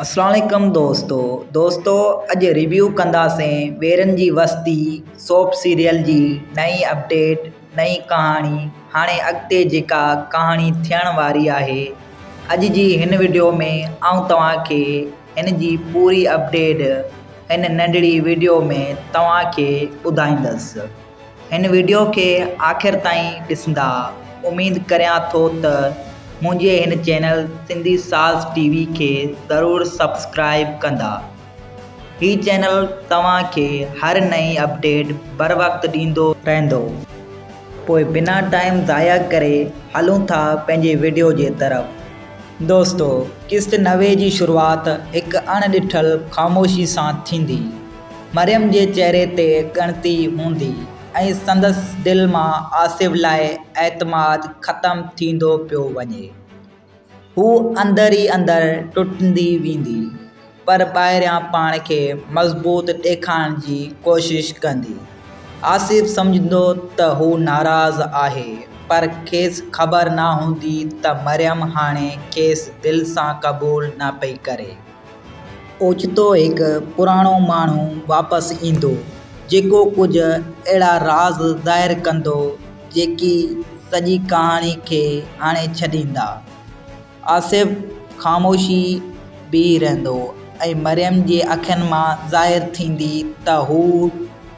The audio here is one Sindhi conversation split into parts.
اسلام عليڪم دوستو دوستو اڄ ريويو ڪنداسين ويرن جي وستي سوپ سيريل جي نئين اپڊيٽ نئين ڪهاڻي هاڻي اڳتي جيڪا ڪهاڻي ٿيڻ واري آهي اڄ جي هن وڊيو ۾ آئون توهان کي هن جي پوري اپڊيٽ هن ننڍڙي وڊيو ۾ توهان کي ٻڌائيندس. هن وڊيو کي آخر تائين ڏسندا. اميد ڪريان ٿو ته منهنجي هن چينل سنڌي ساز ٽي وي کي ضرور سبسڪرائيب ڪندا. هي چينل توهان کي هر نئين اپڊيٽ بروقت ڏيندو رهندو. پوء بنا ٽائيم ضايع ڪري هلون ٿا پنهنجي وڊيو جي طرف. دوستو قسط 90 جي شروعات هڪ اڻ ڏٺل خاموشي سان ٿيندي. مريم جي چهري تي ڳڻتي هوندي ۽ سندس دل مان آصف لاء اعتماد ختم ٿيندو پيو وڃي. هوء اندر ئي اندر ٽٽندي ويندي، پر ٻاهريان پاڻ کي مضبوط ڏيکارڻ جي ڪوشش ڪندي. آصف سمجهندو ته هو ناراض آهي، پر کيس خبر نه هوندي ته مريم هاڻي کيس دل سان قبول نه پئي ڪري. اوچتو هڪ پراڻو ماڻهو واپس ايندو، جيڪو ڪجهه اهڙا راز ظاهر ڪندو، جيڪي سڄي ڪهاڻي کي هاڻي ڇڏيندا. آصف خاموشي بيهي رهندو ۽ مريم جي اکين مان ظاهر ٿيندي ته هوء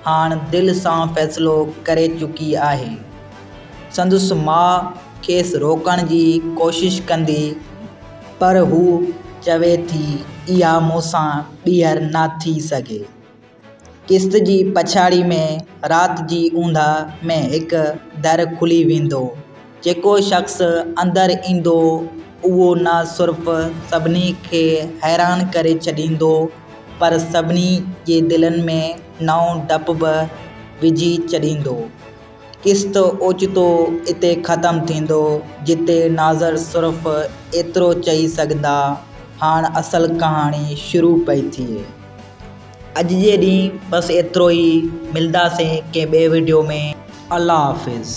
هاڻ دل سان فيصلو ڪري چڪي آهي. سندس ماء کيس روڪڻ جي ڪوشش ڪندي. پر هوء چوي ٿي، اها مون سان ٻيهر نه ٿي سگهي. قسط جي پڇاڙي ۾ رات جي اوندهه ۾ هڪ در کلي ويندو. جيڪو شخص اندر ايندو، اهو نه صرف سڀني کي حيران ڪري ڇڏيندو، پر سڀني جي دلن ۾ نئون ڊپ به وجهي ڇڏيندو. قسط اوچتو اتي ختم ٿيندو جتي ناظر صرف ايترو چئي سگهندا هاڻ اصل ڪهاڻي شروع پئي ٿئي. اڄ جي ڏينهن بس ايترو ئي ملداسين ڪنهن ٻئي وڊيو ۾ الله حافظ.